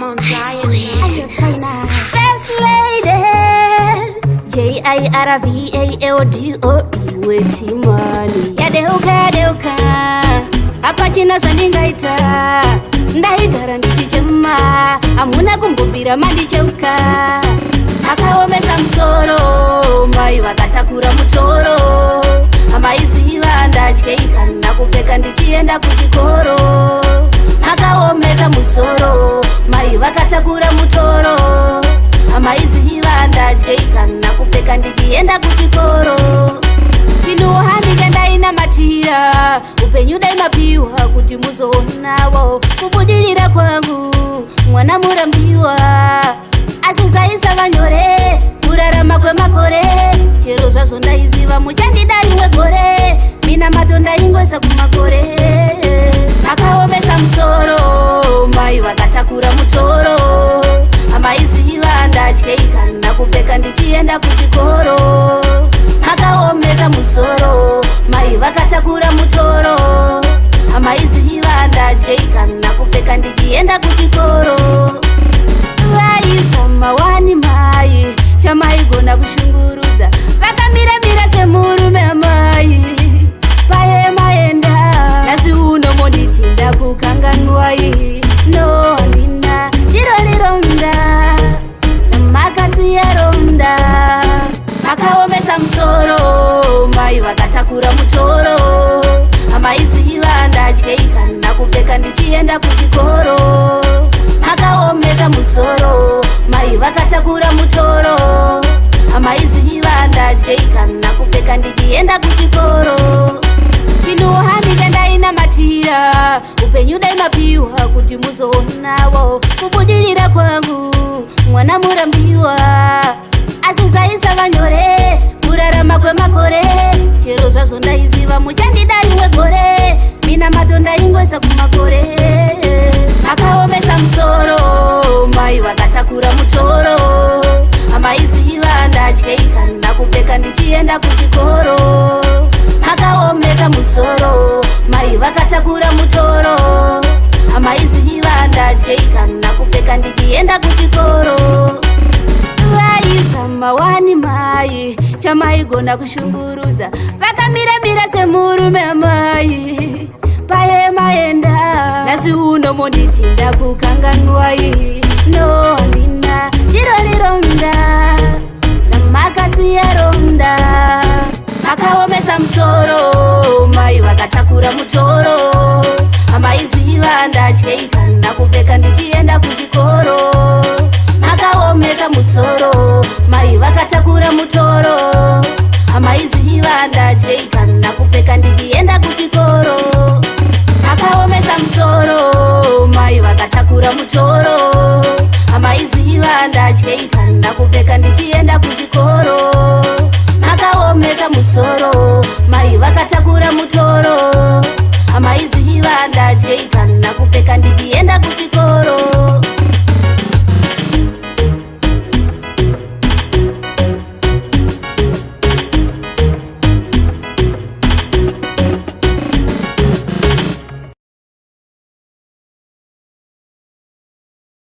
Mount Zion. First lady Jirvaldo, iwe Timani. Yadeuka, yadeuka, hapachina zvandingaita. Ndaigara ndichichema, hamuna kumbobvira mandicheuka. Akaomesa musoro, mai vakatakura mutoro. Hamaiziva ndatyei kana kupfeka ndichienda kuchikoro. Makaomesa musoro, mai vakatakura mutoro. Hamaiziva ndatyei kana kupfeka ndichienda kuchikoro. Chinuhandike ndainamatira upenyu dai mapiwa kuti muzoonawo kubudirira kwangu, mwana murambiwa. Asi zvaisava nyore kurarama kwemakore. Chero zvazvo ndaiziva muchandida rimwe gore, minamato ndaingoisa kumakore. Akaomesa musoro, mai vakatakura mutoro. Hamaiziva ndatyei kana kupfeka ndichienda kuchikoro. Makaomesa musoro, mai vakatakura mutoro. Hamaiziva ndatyei kana kupfeka ndichienda kuchikoro. Vaizama wani mai, chamaigona kushungurudza. Vakamiramira semurume amai, paye maenda. Nhasi uno monditi ndakukanganwai? No, handina ndiro rironda namakasiya ronda. Akaomesa musoro, mai vakatakura mutoro. Hamaiziva ndatyei kana kupfeka ndichienda kuchikoro. Makaomesa musoro, mai vakatakura mutoro. Hamaiziva ndatyei kana kupfeka ndichienda kuchikoro. Chinuhandike ndainamatira upenyu dai mapiwa kuti muzoonawo kubudirira kwangu, mwana murambiwa. Asi zvaisava nyore kurarama kwemakore. Chero zvazvo ndaiziva muchandida rimwe gore, minamato ndaingoisa kumakore. Akaomesa musoro, mai vakatakura mutoro. Hamaiziva ndatyei kana kupfeka ndichienda kuchikoro. Makaomesa musoro, mai vakatakura mutoro. Hamaiziva ndatyei kana kupfeka ndichienda kuchikoro. Vaizama wani mai, chamaigona kushungurudza. Vakamiramira semurume amai, paye maenda. Nhasi uno monditi ndakukanganwai?